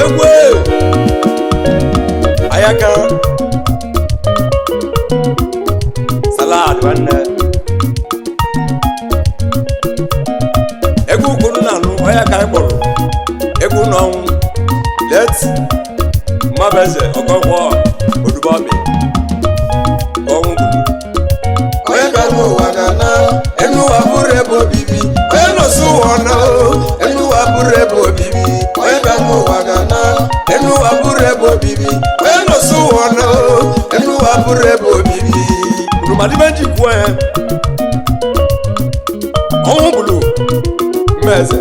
Egwe ayaka salad nwanne egwu kwuru na anụ onye ka anyị kpọrọ egwu n'ọnwụ let mmabeze ọkọnkwọ odubobi ọnwụ gburu Onye bịa n'ụwa ga na enu ụwa bụrụ ebe obibi. Onye nọsi ụwa na o enu ụwa bụrụ ebe obibi. Onye bịa n'ụwa ga na enu ụwa bụrụ ebe obibi. Onye nọsi ụwa na o enu ụwa bụrụ ebe obibi. Olùmọdébẹ́ jì kú ẹ ọnwụ gburu mmeze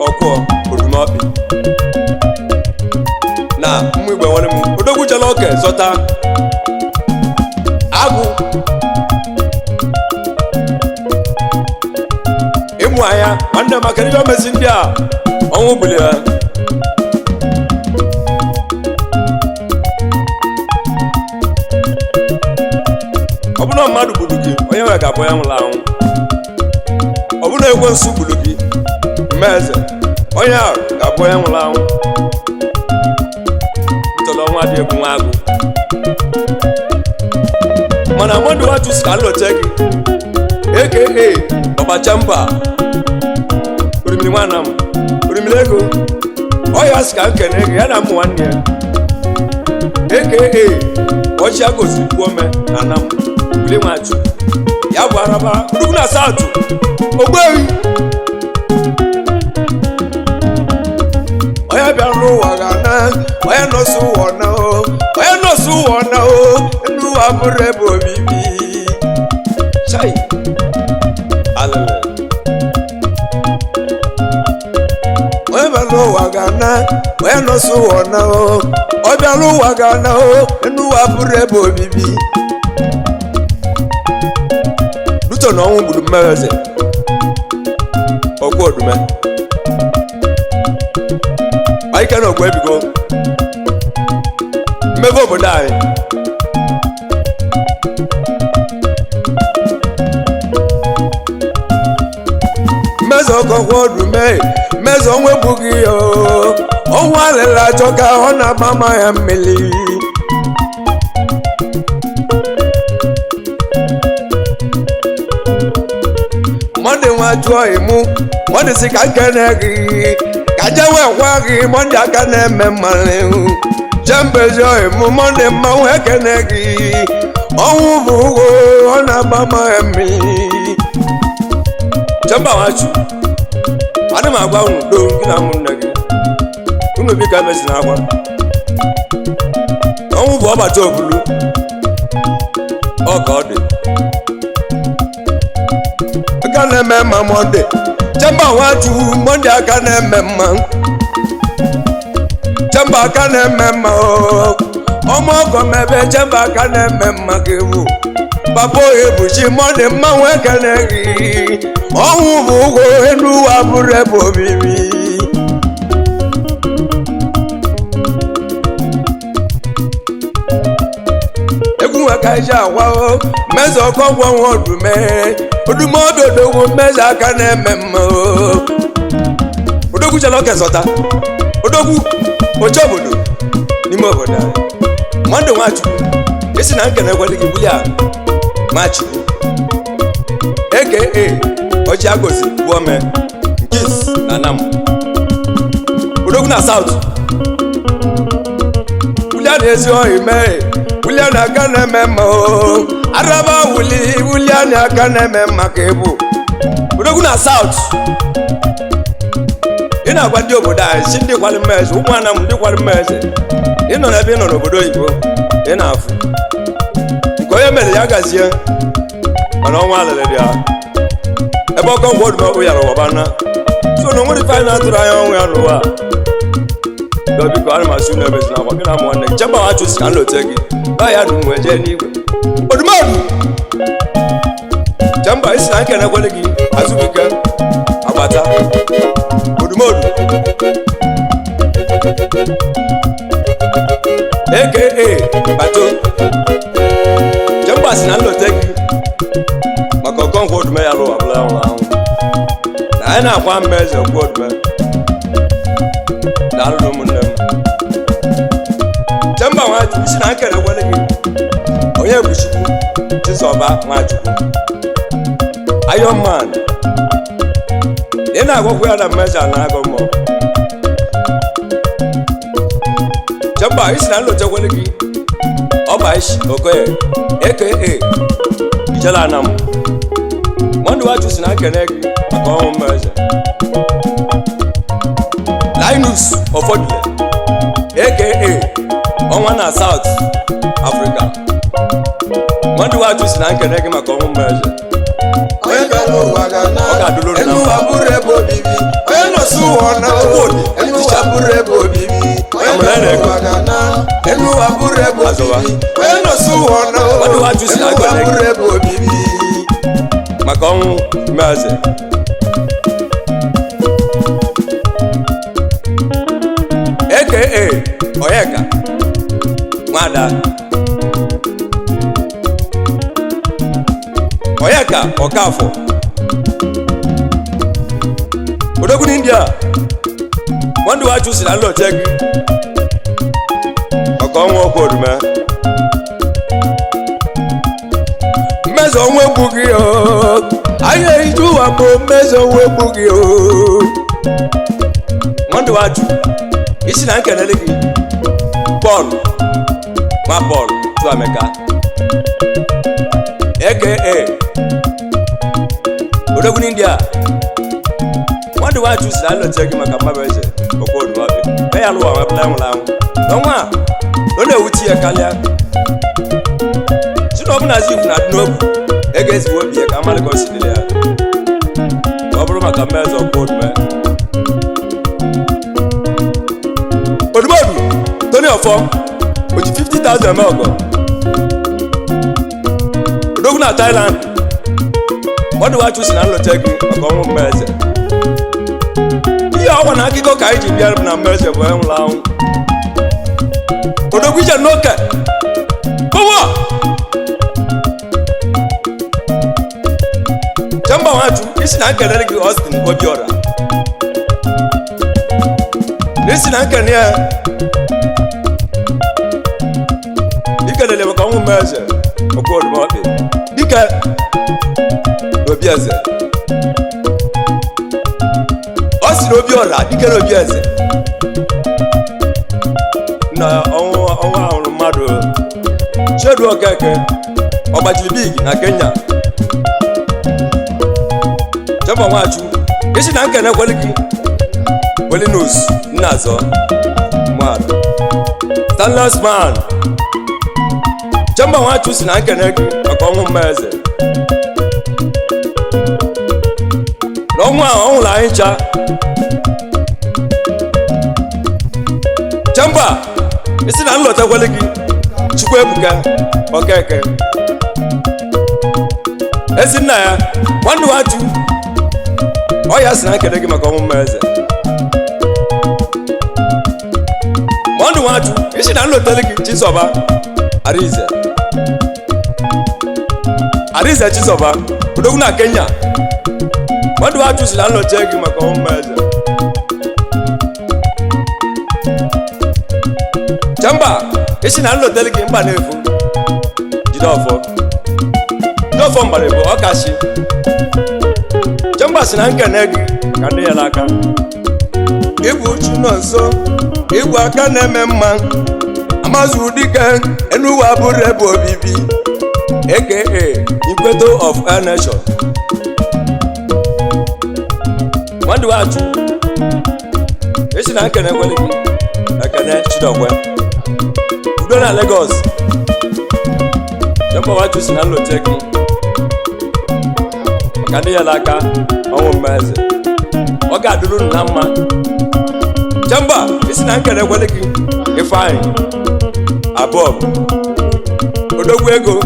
ọkụ odumobi na mmụ igwe nwanne m odogwu jere oke zọta agụ ịmụ anya nwanne m maka ihe omezi ndị a ọnwụ gburu ya. Ọ bụna mmadụ gburu gị, onye nwe ga-abụ onye nwụrụ anwụ. Ọ bụna ekwensu gburu gị, mmeze onye ahụ ga-abụ onye nwụrụ anwụ. Ntọrọ ọnwa dị egwu nwa agụ mana mmadụ watu si ka nlote gị, aka ọbacha mba orimiri nwana m orimiri ego ọya si ka nkene gị ya na ụmụ nwanne ya, aka ọchịa gozi kwuome na nam wuli nwachu ya bụ araba nnukwu na saụtụ ogbewi. Onye bịa n'ụwa ga na onye nọsi ụwa na o onye nọsi ụwa na o enu ụwa bụrụ ebe obibi. Chai alele. Onye bịa n'ụwa ga na onye nọsi ụwa na o ọ bịa n'ụwa ga na o enu ụwa bụrụ ebe obibi. Luto na ọnwụ gburu mmeweze ọkwụ odume ike na okwu ebigo mmebe obodo anyị. Mmezo ọkọkwa odume mmezo ọnwụ egbughị ya o ọnwụ alịla achọ ka ọ na-agba ma ya mmiri. Mọnde nwa jụọ ịmụ mọnde si ka nkene gị ka jewe kwa gị mọnde aka na-eme mmanụ jembezi ịmụ mọnde mmanwụ ekene gị ọnwụ bụ ụgwọ ọ na-agba ma ya mmiri. Chemba wachu ana m agwa unu doo gị na ụmụnne gị unu biko emezina akwa. Ọnwụ bụ ọbata obulu ọ ka ọ dị Aka na-eme mma mọnde chemba nwachukwu mọnde aka na-eme mma chemba aka na-eme mma oo ọmụ ọgọ mebe chemba aka na-eme mma gị bụ papa ohe bụchi mọnde mmanwụ ekene gị ọnwụ bụ ụgwọ elu ụwa bụrụ ebe obibi. Egwu nwe ka iji agwa o mmezo ọkọgwọ nwa odume odume ododogwu mmezo aka na-eme mma o. Odogwu jere oke zọta odogwu oche obodo n'ime obodo anyị mmadụ nwachukwu esi na nkene ekwedị gị William Nwachukwu aka ọchịagozi gwome nkis na nam odogwu na saụt. William ezi ohi mee William aka na-eme mma o araba wuli William aka na-eme mma ka ịbụ odogwu na saụt ị na-agwa ndị obodo anyị si ndị kwali mmeze ụmụana m ndị kwali mmeze ị nọ n'ebe ị nọ n'obodo oyibo ị na-afụ nke onye mere ya gazie mana ọnwa alịrị dị ya ebe ọkọ ngwa ọdụm yara ụwa bana so na onwere ife anyị na-atụrụ anya ọnwụ ya n'ụwa a dọ biko ana m asị unu ebezina akwa gị na ụmụ nwanne gị chemba wa chụsi ka nlote gị ba ya dum wee jee n'igwe odumodu chemba isi na nkene kwele gị azụbike agbata odumodu aka Bato. Chemba si na nlote gị maka Okonkwo Odume ya lụwa bụla nwụrụ anwụ na anyị na-akwa mma eze okwu Odume. Daalụ ụmụnne m. Chemba Nwachukwu si na nkere ekwele gị onye bụ Chukwu Chizọba Nwachukwu Iron Man. Ị na-agwakwa ya na mmeja na-agụ mmụọ. Chemba isi na nlotekwele gị Ọbaisi Okoye aka Ijele Anam. Mọndụ Nwachukwu si na nkene gị maka ọnwụ mmeja. Linus Ofodile aka Ọnwa na South Africa. Mọndụ Nwachukwu si na nkene gị maka ọnwụ mmeja. Onye bịara ụwa ga na Ọ ga-adụrụ na enu mma. ụwa bụrụ ebe obibi. Onye nọsi ụwa na Chukwudi, enu ụwa ticha. bụrụ ebe obibi. Onye Amụrụ bịara ego. ụwa ga na enu ụwa bụrụ ebe Azụwa. obibi. Onye nọsi ụwa na Mmadụ Nwachukwu si enu na ụwa nkene gị bụrụ ebe obibi. maka ọnwụ mmeeze. Aka Onyeka Nwada Onyeka Okafọ Odogwu n'India. Mmadụ Nwachukwu si na nlote gị maka ọnwụ okwu Odume. Mmezo onwe egbu gị o, anyị ehije ụwa bụ mmezo onwe egbu gị o. Mmadụ Nwachukwu isi na nkelele gị Pọl nwa Pọl Chuameka aka Odogwu n'India. Mmadụ Nwachukwu si na nlote gị maka mmadụ eze okwu Odume be ya lụwa nwebụla nwụrụ anwụ n'ọnwa a ọ na-ewuchi ya karịa si na ọbụla zifu na adị n'obu ego ezigbo obi ya ka amalị ka o si dịrị ya ka ọ bụrụ maka mmezu okwu Odume. Odumodu Tony Ofo o ji 50,000 eme ọgọ. Odogwu na Thailand. Mmadụ Nwachukwu si na nlote gị maka ọnwụ mmaeze. Ihe ọgwa na akụkọ ka anyị ji bịa na mmaeze bụ onye nwụrụ anwụ. Odogwu ije n'oke kowa. Chemba Nwachukwu isi na nkelere gị Austin Obiora n'isi na nkene ya ikelele maka ọnwụ mmaeze okwu Odume ọkpị dike n'obi eze. Ọ sị na Obiora dike n'obi eze na ọnwụ ọnwụ ahụrụ mmadụ. Chedu Okeke ọ gbajiri big na Kenya. Chemba Nwachukwu isi na nkene kwele gị Welinus Nnazọ mmadụ Stainless man. Chemba Nwachukwu si na nkene gị maka ọnwụ mmaeze na ọnwụ ahụ ọ nwụrụ anyị ncha. Chemba isi na nlọtakwele gị Chukwuebuka Okeke ezi nna ya. Nwanne Nwachukwu ọ ya si na nkene gị maka ọnwụ mmaeze. Mmadụ Nwachukwu isi na nlọtele gị Chizọba Arize Arize Chizọba Odogwu na Kenya. Mmadụ Nwachukwu si na nlọte gị maka ọnwụ mmaeze. Chemba isi na nlọtele gị mba na-efu Jideọfọ Jideọfọ mgbara bụ ọkashi. Chemba si na nkene gị ka ndị ya n'aka. Ịbụ chi nọ nso igwe aka na-eme mma amazụ dike enu ụwa bụrụ ebe obibi. Aka Ikweto of Air Nation. Mmadụ Nwachukwu esi na nkene kwele gị Ekene Chidokwe udo na Lagos. Chemba Nwachukwu si na nlote gị maka ndị ya n'aka ọnwụ mmaeze. Ọ ga-adụrụ unu na mma. Chemba isi na nkene kwele gị Ifeanyị abụọ Odogwu ego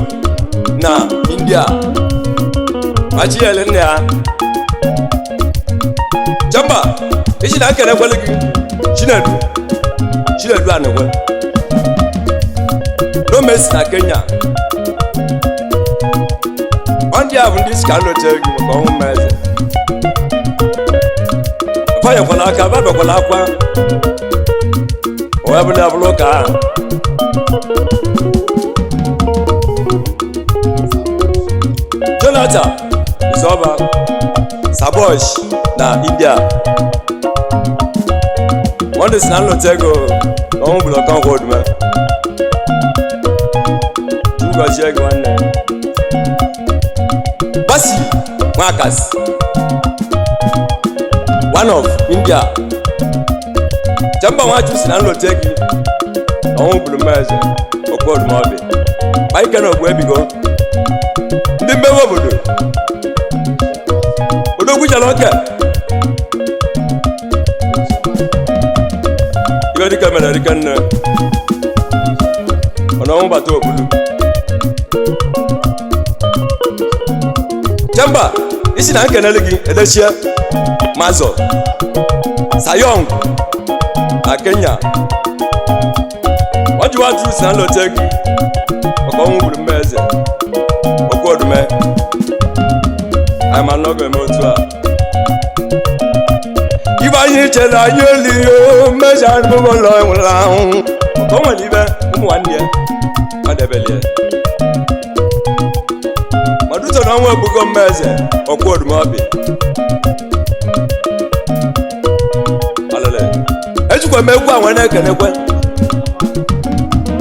na India machiele nne ya. Chemba isi na nkene kwele gị Chinedu Chinedu Anekwe Domesi na Kenya. Ọ ndị a bụ ndị si ka nlote gị maka ọnwụ mmeze. Fanyekwala aka, babekwala akwa. O wee bụrụ ya bụrụ ụka ahụ. Jonathan Izoba Sabosh na India. Wọ́n ti sinna lọ tẹ́gọ̀ ọ̀hún bùlọ̀ kan kó dùmẹ́. Túgọ̀ ṣe é gan nẹ. Basi Marcus, one of India. Jamba wọn tún sinna lọ tẹ́gì ọ̀hún bùlọ̀ mẹ́sẹ̀ ọ̀kọ́ dùmẹ́ ọ̀bẹ. Báyìí kẹ́ náà gbọ́ ẹbí gan. Ndị mmewe obodo. Odogwu jara oke. Ibe dịka mere dịka nne. Ọ na ọnwụ bata obulu. Jamba, isi na nkenele gị edechie Mazọ Sayong na Kenya. Ọ jụwa jụ si na nlote gị maka ọnwụ gburu mmeze okwu odume. Anyị ma na ọ ga-eme otu a. Ibe anyị chere anyị elighị mmezi anụbụlọ nwụrụ anwụ. Maka o nwere ibe ụmụ nwanne ya ọ debelie. Maduto na ọnwa egbugo mmeze okwu odume ọbị. Alele. Ejikwa m egwu a nwee na-ekenekwe.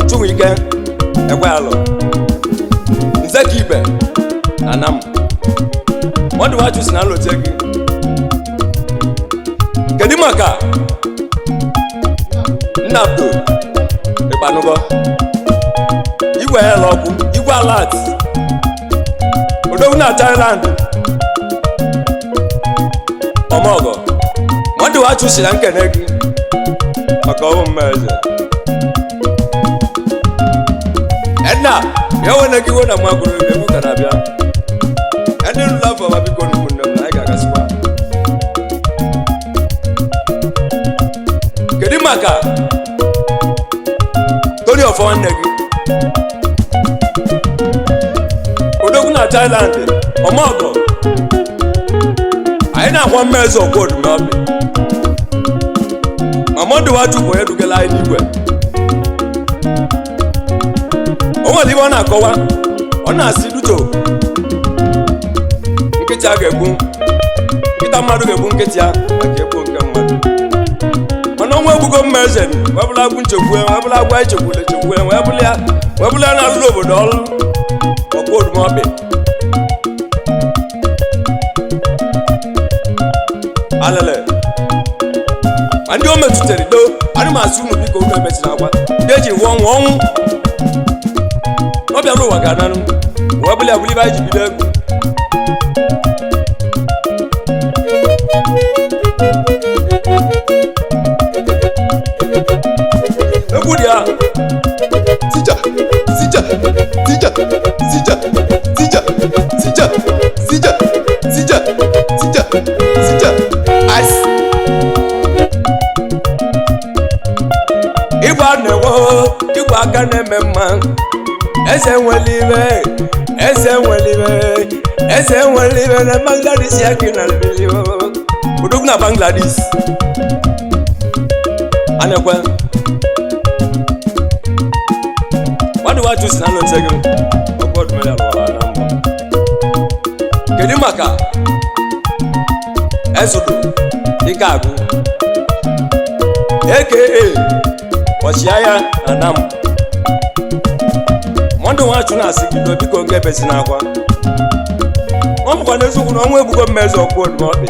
Chụnwụ ike ekwe alụ. Nze ka ibe na nam. Mmadụ wachụ si na nlote gị. Kedu maka Nnabdo Ịkpanụgọ? Igwe hel ọkụ, igwe alat. Odogwu na Thailand. Ọmọgọ. Mmadụ wachụ si na nkene gị maka ọnwụ mmeze. Edna, ya wene gị iwe na magụrụ egwu ka na-abịa. Ndị ruru afọ ma biko na ụmụnne m na anyị ga-agasịkwa. Kedu maka Tony Ọfọ nwanne gị? Odogwu na Thailand, Ọmọgọ. Anyị na-akwa mmezu ọkwa odumeobi. Ma mmadụ Nwachukwu onye dugela anyị n'igwe. O nwere ibe ọ na-akọwa, ọ na-asị duto nkịtị a ga-egbu nkịta mmadụ ga-egbu nkịtị ya maka egbu nke mmadụ. Mana ọnwa egbugo mma eze wee bụla agwụ nchekwu wee bụla agwa echekwula echekwu wee bụla ya wee bụla ya na-alụrụ obodo ọrụ ọkwa odumobi. Alele. Ma ndị o metụtara do ana m asị unu biko unu emechina akwa ndị eji wụọ ọnwụ ọnwụ ọ bịara ụwa ga-ananụ wee bụla ya bụla ibe anyị ji bido egwu. Egwu dị ya. Tija, tija, tija, tija, tija, tija, tija, tija, tija, tija. Ice. Igwe a na-enwe igwe aka na-eme mma. Eze nwere ibe, eze nwere ibe, eze nwere ibe na Bangladesh ya gị na mmiri. Odogwu na Bangladesh. Anekwe. Mmadụ wachụ si na nlote gị. Ọkwa ọdụmere alụwara na mbọ. Kedu maka Ezudo Ike Agụ aka ọchịagha na Nam? Mmadụ Nwachukwu na-asị gị doo biko nke ebezi n'akwa. Ọ bụkwa n'eziokwu na ọnwa egbugo mmezi ọkụ odumobi.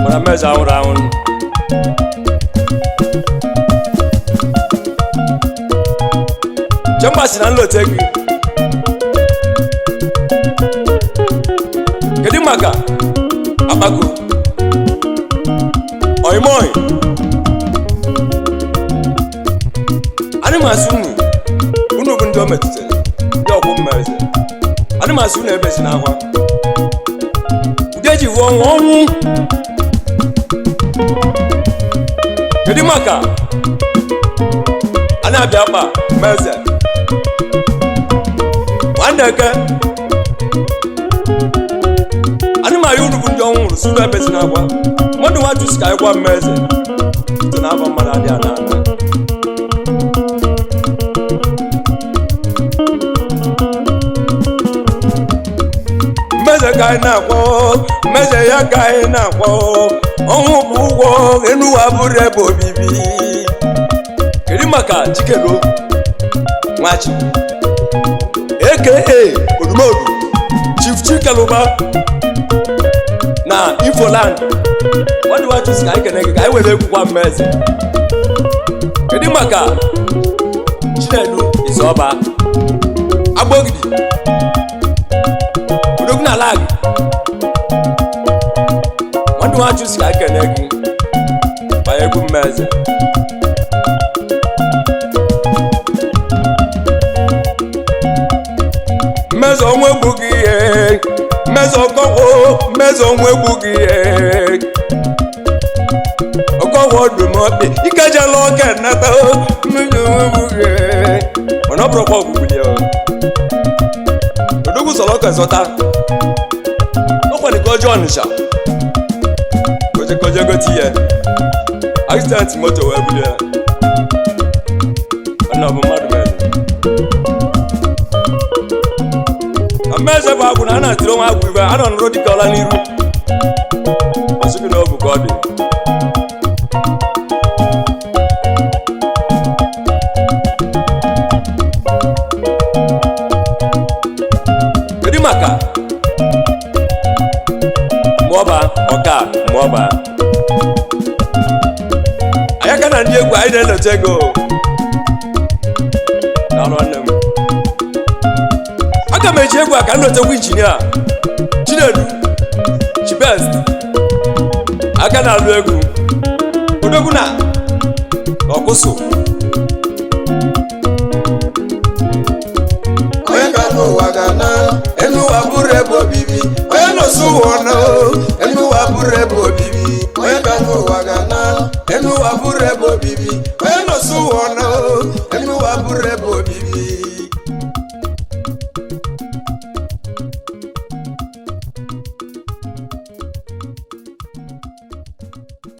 Mana mmezi anwụrụ anwụ. Chemba si na nlote gị. Kedu maka Akpako Oimoi? Ana m asị unu unu bụ ndị o metụtara ndị ọkwụ mmeze. Ana m asị unu ebezi n'akwa. Ụdị eji wụọ ọnwụ ọnwụ. Kedu maka na-abịa mkpa meze nwanne ke anụmanụ unu bụ ndị ọnwụ nwụrụ suru ebe si n'akwa mmadụ nwa jụsi ka anyị gwa mmeze site n'afọ mmadụ adịghị ana ana. Mmeze ka anyị na-akwa, mmeze ya ka anyị na-akwa. Ọnwụ bụ ụgwọ, enuwa bụrụ ebe obibi. Kedu maka Chikelo Nwachi, aka Odumodu, Chief Chikeluba na Ifoland? Mmadụ nwa jụsi ka anyị kene gị ka anyị were egwu gwa mmeze. Kedu maka Chinedu Izuọba Agbogidi Odogwu na lag? Mmadụ nwa jụsi ka anyị kene gị banye egwu mmeze. Mmeze ọnwụ egbughị ihe, mmeze ọkọgwụ, mmeze ọnwụ egbughị ihe. Ọkọgwụ ọdụmọkpị ikejela ọka nata. Mmeze ọnwụ egbughị ihe. Mana ọ bụrụkwa ọgwụgwụ ya, odogwu sọrọ ọka zọta ọkwado ka ọjọọ Ọnịsha koje gote ihe accident moto wee bulie ya. Mana ọ bụ mmadụ mere na mmeze bụ agwụ na a na-atiri onwe agwụ ibe a nọ nụrụ dịka ọla n'iru ọsị gị na ọ bụ ka ọ dị. Kedu maka mụọba ọka mụọba anyị aka na ndị egwu anyị na-eleta ego na ọrụ nwanne m? Aga m eji egwu a ka m letakwa injinia Chinedu Chibest aka na-alụ egwu odogwu na ọkụsụ. Onye ka n'ụwa ga na elu ụwa bụrụ ebe obibi, onye nọsi ụwa na elu ụwa bụrụ ebe obibi. Onye ka n'ụwa ga na elu ụwa bụrụ ebe obibi, onye nọsi ụwa